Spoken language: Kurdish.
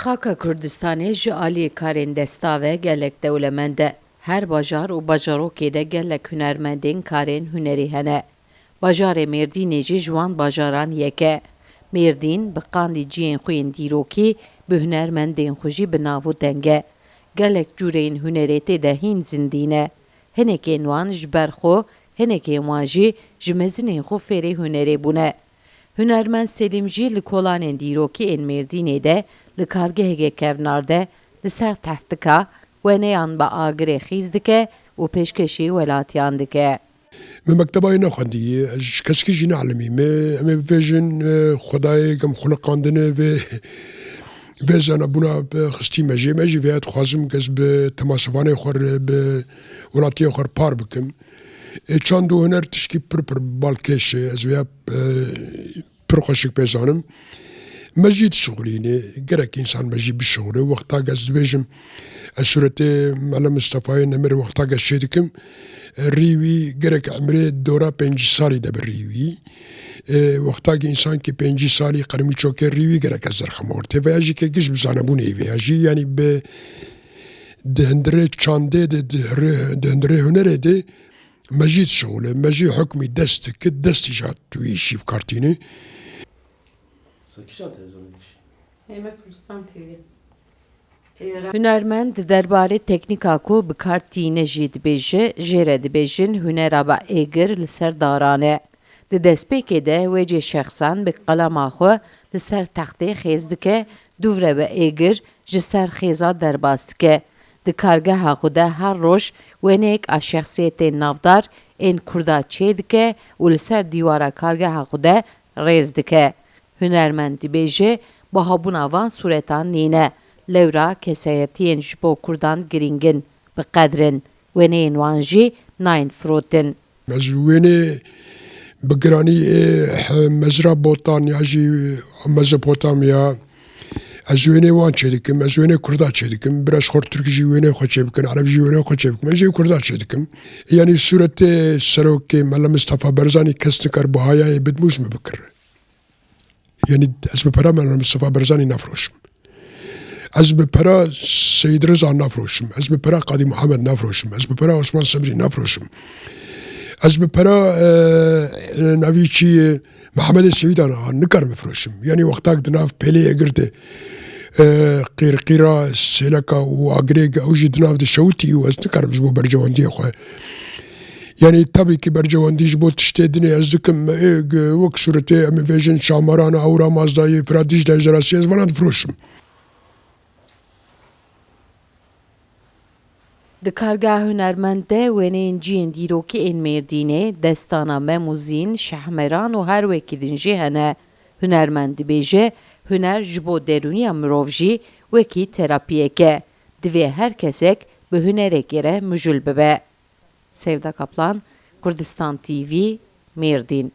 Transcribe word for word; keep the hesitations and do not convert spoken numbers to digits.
Xaka Kurdistanê ji aliyê karên desta ve gelek dewlemend e. Her bajar û bajarokê de gelek hunermendên karên hunerî hene. Bajarê Mêrdînê jî ji wan bajaran yek e. Mêrdîn bi qandî cihên xwe yên dîrokî, bi hunermendên xwe jî bi nav û deng e. Gelek cûreyên hunerê tê de hîn zindî ne. Hinekên wan ji ber xwe, hinekên wan jî ji mezinên xwe fêrê hunerê bûne. Hunermend Selîm jî li kolanên dîrokî ên Mêrdînê de li kargeheke kevnar de li ser tehtika weneyan bi agirê xîz dike û pêşkêşî welatiyan dike. Min mekteba wê nexwendiye, ez ji kesekî jî neelimîme. Em ê bibêjin, e, Xwedayê gem xuliqandine vê, vê zanebûna bi xistî me jê. Me jî vêya dixwazim, kes bi temasevanê xwe re, bi welatiyê xwe re par bikim. E, çand û huner tişkî pir pir balkêş e. Ez vêya, e, pir xweşik pê zanim. Me jî dişixulîne, gerek însan me jî bişixule. Wexta ez dibêjim, ez sûretê Mele Mistefayê Nemir wexta ez çê dikim, rî wî gerek emrê dora pêncî salî de bi rî wî. E, wexta ki însan ki pêncî salî qermî çokê rî wî gerek ez derxema ortê. Veya jî ke giş bi zanebûnê vê ya jî, yanî bi di hundirê çandê de, di hurê-, di hundirê hunerê de, me jî dişixule, me jî hukmî dest dikit, destî jî hat wî îşî bi kar tîne. Sa kîjan televîzyonê dikişî? Heyme Kurdistan T V. Hunermend di derbarê teknîka ku bi kar tîne jî dibêje, jê re dibêjin hunera bi êgir li ser daran e. Di destpêkê de wê cê şexsan bi qelema xwe li ser textê xêz dike, dûv re bi êgir ji ser xêza derbas dike. Di kargeha xwe de her roj wêneyek a şexsiyetên navdar ên Kurda çê dike û li ser dîwara kargeha xwe de rêz dike. Hunermend dibêje, bahabûna van sûretan nîne. Lewra kesayetiyên ji bo Kurdan girîng in, bi qedir in. Wêneyên wan jî nayên firotin. Ez ji wênê bi giranî, ê, he-, Mezra Botan ya jî Mezopotamya, ez ji wênê wan çêdikim, ez ji wênê Kurda çêdikim. Biraz xor Tirk jî wênê xwe çêbikin, Ereb jî wênê xwe çêbikin. Ez jî Kurda çêdikim. Yanî sûretê serokê Mele Mistefa Barzanî kes nikar bihayayê bidmûj min bikir. Yanî ez bi pera Mela Mistefa Barzanî nafroşim. Ez bi pera Seyîd Riza nafroşim. Ez bi pera Qadî Muhammed nafroşim. Ez bi pera Osman Sebrî nafroşim. Ez bi pera, e, e, navî çi ye, Mehemedê Seyîdan a, nikarim bifroşim. Yanî wextak di nav pêlê egir de, e, qîrqîra sêleka û agirê ge ew jî di nav de şewitî û ez nikarim ji bo bercewendiyê xwe. Yanî tabii ki bercewendî ji bo tiştê dinê ez dikim, ê, g-, wek sûretê em ê vêjin Şamaran, Ewra, Mazdayê, Firat, Dîcle, Jerasî, ez vana difiroşim. Di kargeha hunermend de wêneyên cihên dîrokî ên Mêrdînê, destana Mem û Zîn, Şehmeran û her wekî din jî hene. Hunermend dibêje, huner ji bo derûniya mirov jî wekî terapiyek e. Divê her kesek bi hunerekê re mijûl bibe. Sevda Kaplan, Kurdistan T V, Mêrdîn.